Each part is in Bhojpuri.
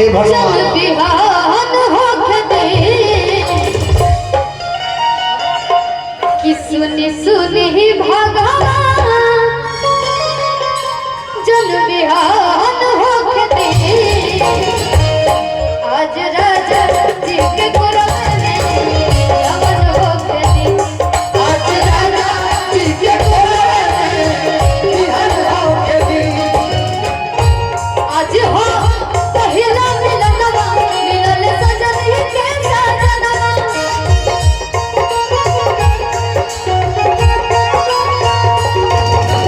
हे भगवान। बिहान होके दे कि सुनी सुनी भगवान जन बिहान होके दे आज राजा जी के कोरवे में जवन होके दे आज राजा जी के कोरवे में बिहान होके दी। आज हो पहिला मिलनवा मिलल सजन के सजनवा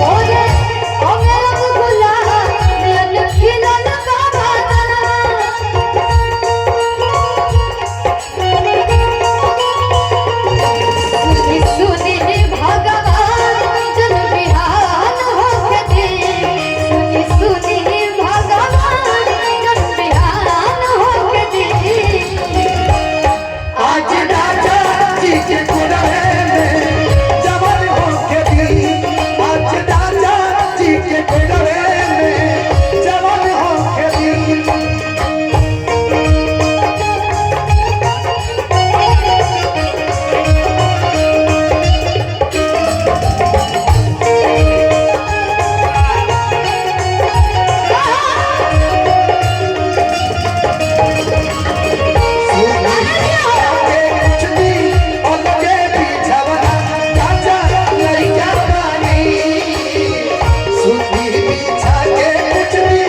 ओरे ओ मेरा गुला मिलन खिलल बाबा दनवा सुनी सुनी भगवान जन बिहान होके दे सुनी सुनी भगवान जन बिहान होके दे आज राजा जी के कोरवे में जवन होके दी। आज राजा जी के कोरवे में जवन होके दी। के कुछ दी अलगे बिछावना राजा लइका बानी। सुनी बिछा के कुछ दी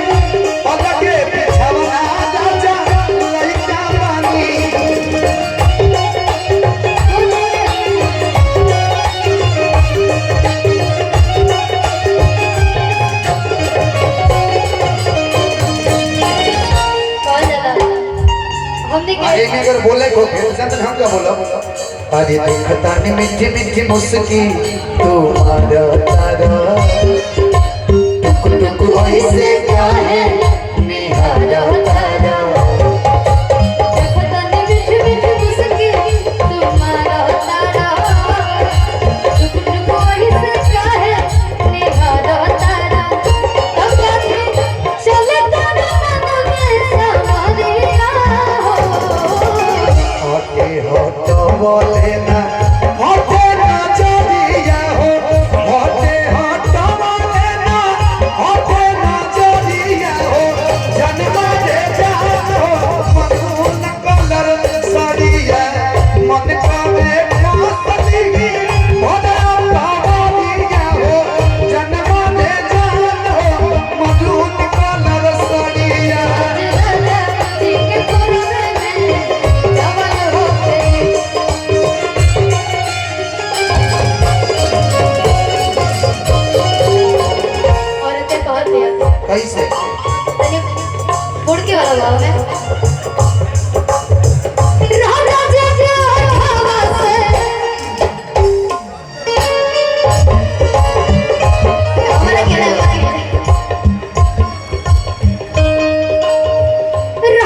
अलगे बिछावना राजा लइका बानी। कौन जाला हमने अरे के अगर बोले को फिर चंदन हम क्या बोलो। अरे देखता ने मीठी मीठी मुस्की तुम्हारा तारा टुक टुक ऐसे काहे निहारा तारा। देखतन मिठ मिठ मुस्की तुम्हारा तारा टुक टुक ऐसे काहे निहारा तारा तब काहे चले तारा मन में सवारिया हो। हटे हट बोले ना हटे ना चोरिया हो। हटे हट बोले ना हटे ना चोरिया हो। जन्म दे जान हो मरून कलर साड़िया मन कावे मस्ती भोला बाबरिया हो। जन्म दे जान हो मरून कलर साड़िया। राजा जी के कोरवे में जवन होके औरतें कहत दिया कैसे तनी बुड़के वाला भाव में।